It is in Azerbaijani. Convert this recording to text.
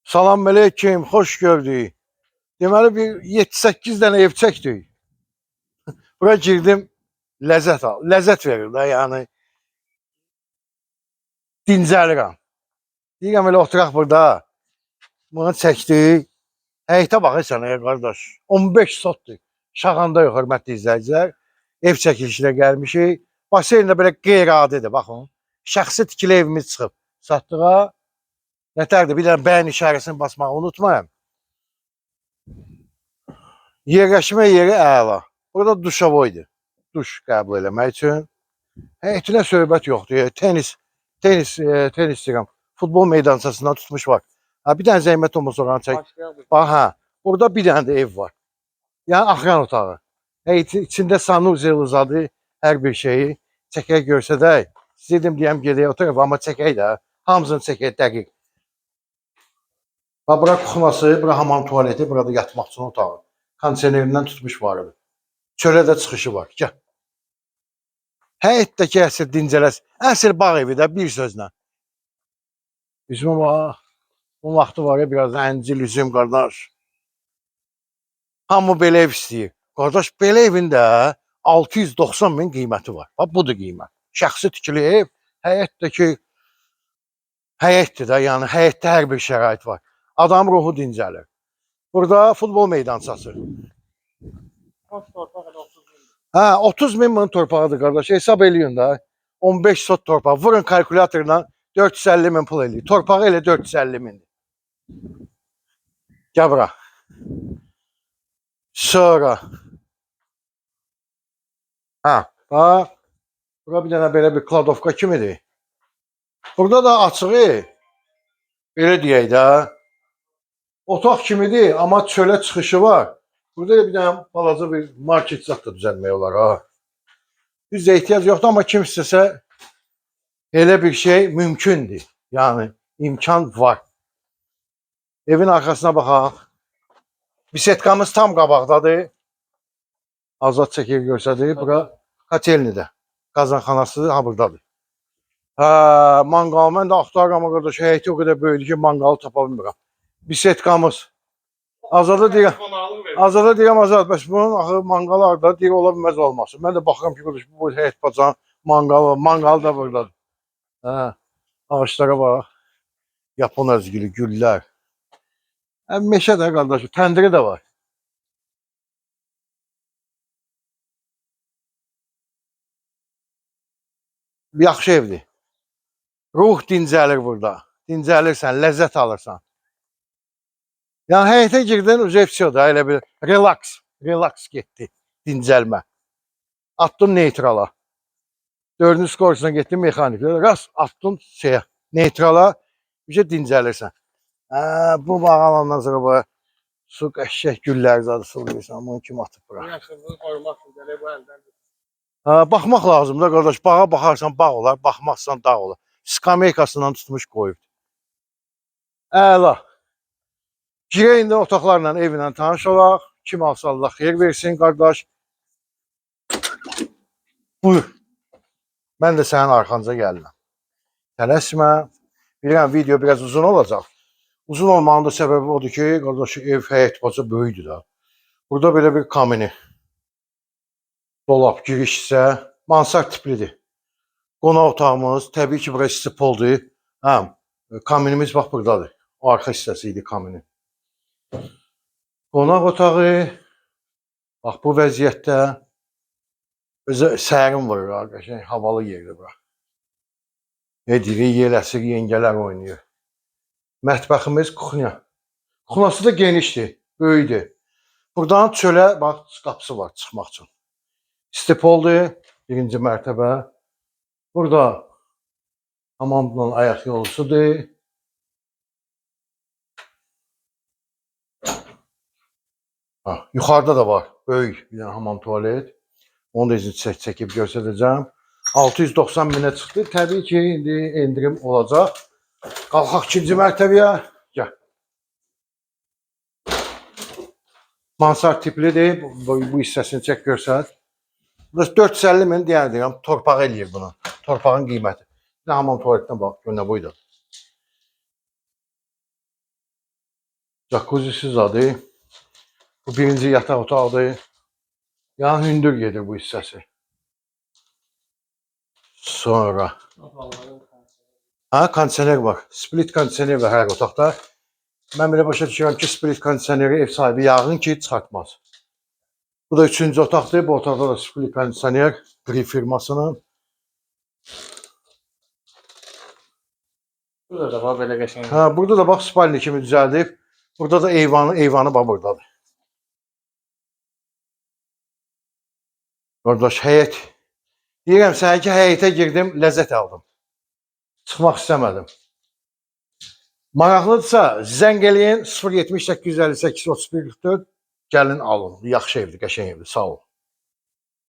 Salam aleyküm, xoş gördük. Deməli bir 7-8 dənə ev çəkdik. Bura girdim, ləzzət al, ləzzət verir də, yəni dincəlirəm. Deyirəm elə oturaq burada. Bunu çəkdik. Həyətə baxırsan ey qardaş. 15 sotdur. Şağanda yox, hörmətli izləyicilər. Ev çəkilişinə gəlmişik. Baseyn də belə qeyri-adidir, baxın. Şəxsi tikili evimiz çıxıb satdığa. Nətərdir? Bir dənə bəyən işarəsini basmağı unutmayın. Yerləşmə yeri əla. Burada duşavoydur. Duş qəbul eləmək üçün. Həyətinə söhbət yoxdur. Tenis, tenis, tenis deyirəm. Futbol meydançasından tutmuş var. Ha, bir dənə zəhmət olmasa oranı çək. Bax hə, burada bir dənə də ev var. Yəni axran otağı. Həyətin içində sanuzel uzadı, hər bir şeyi çəkək görsədək. Sizə dedim deyəm gedək o tərəfə, amma çəkək də. Hamısını çəkək dəqiq. Bax bura kuxnası, bura hamam tualeti, burada yatmaq üçün otağı. Kondisionerindən tutmuş var idi. Çölə də çıxışı var. Gəl. Həyətdəki əsl dincələs. Əsl bağ evi də bir sözlə. Üzümə bax. Bu vaxtı var ya biraz əncil üzüm qardaş. Hamı belə ev istəyir. Qardaş belə evin də 690 min qiyməti var. Bax budur qiymət. Şəxsi tikili ev, həyətdəki həyətdir də, yəni həyətdə hər bir şərait var. Adam ruhu dincəlir. Burada futbol meydançası. Boş torpaq elə 30 min. Hə, 30 min bunun torpağıdır qardaş. Hesab eləyin də. 15 sot torpaq. Vurun kalkulyatorla 450 min pul eləyir. Torpağı elə 450 mindir. Gəl bura. Sonra. Hə, bax. Bura bir dənə belə bir kladovka kimidir. Burada da açığı belə deyək də. Otaq kimidir, amma çölə çıxışı var. Burada da bir dənə balaca bir market zat da düzəltmək olar ha. Düzdür, ehtiyac yoxdur, amma kim istəsə elə bir şey mümkündür. Yəni imkan var. Evin arxasına baxaq. Bisetkamız tam qabaqdadır. Azad çəkir görsədir. Bura Kotelnidə. Qazanxanası ha buradadır. Hə, manqal mən də axtarıram qardaş, həyəti o qədər böyüdür ki, manqalı tapa bilmirəm. Bisetkamız. Azada deyirəm. Qonaqlıq verir. Azada deyirəm Azad, bəs bunun axı manqalı harda? Deyir ola bilməz olmasın. Mən də baxıram ki, qardaş, bu həyət bacan manqalı, manqalı da buradadır. Hə, ağaclara bax. Yapon özgülü güllər. Hə, meşə də qardaş, təndiri də var. Yaxşı evdir. Ruh dincəlir burada. Dincəlirsən, ləzzət alırsan. Yəni həyətə girdin, uzevsiyo da elə bir relax, relax getdi, dincəlmə. Atdın neytrala. Dördüncü skorsuna getdin mexanik. Rast atdın şeyə, neytrala, bir dincəlirsən. Hə, bu bağı alandan sonra bu su qəşəng güllər zadı sulayırsan. Bunu kim atıb bura? Bu yaşıllığı qorumaq üçün gərək bu əldən. Hə, baxmaq lazım da qardaş. Bağa baxarsan bağ olar, baxmazsan dağ olar. Skameykasından tutmuş qoyub. Əla. Girək indi otaqlarla, evlə tanış olaq. Kim alsa Allah xeyir versin qardaş. Buyur. Mən də sənin arxanca gəlirəm. Tələsmə. Bilirəm video biraz uzun olacaq. Uzun olmağın da səbəbi odur ki, qardaş ev həyət baca böyükdür da. Burada belə bir kamini. Dolab giriş hissə mansard tiplidir. Qonaq otağımız, təbii ki, bura istipoldur. Hə, kaminimiz bax buradadır. O arxa hissəsi idi kaminin. Qonaq otağı bax bu vəziyyətdə özü sərin vurur, ha, qəşəng havalı yerdir bura. Ne deyirik, yel əsir, yengələr oynayır. Mətbəximiz kuxnya. Kuxnası da genişdir, böyükdür. Buradan çölə bax qapısı var çıxmaq üçün. Stepoldur, birinci mərtəbə. Burada hamamla ayaq yolusudur. Ha, yuxarıda da var böyük bir dənə hamam tualet. Onu da izin çəkib göstərəcəm. 690 minə çıxdı. Təbii ki, indi endirim olacaq. Qalxaq ikinci mərtəbəyə. Gəl. Mansard tiplidir. Bu hissəsini çək görsət. Burası 450 min deyən deyirəm, torpaq eləyir bunu. Torpağın qiyməti. Bir də hamam tualetinə bax, gör nə boyda. Jacuzzi zadı. Bu birinci yataq otağıdır. Yəni hündür gedir bu hissəsi. Sonra ha, kondisioner var. Split kondisioner var hər otaqda. Mən belə başa düşürəm ki, split kondisioneri ev sahibi yağın ki, çıxartmaz. Bu da üçüncü otaqdır. Bu otaqda da split kondisioner Gree firmasının. Burada da var belə qəşəng. Ha, burada da bax spalni kimi düzəldib. Burada da eyvanı bax buradadır. Qardaş, həyət. Deyirəm sənə ki, həyətə girdim, ləzzət aldım. Çıxmaq istəmədim. Maraqlıdırsa, zəng eləyin 070 858 31 44. Gəlin alın. Yaxşı evdir, qəşəng evdir. Sağ olun.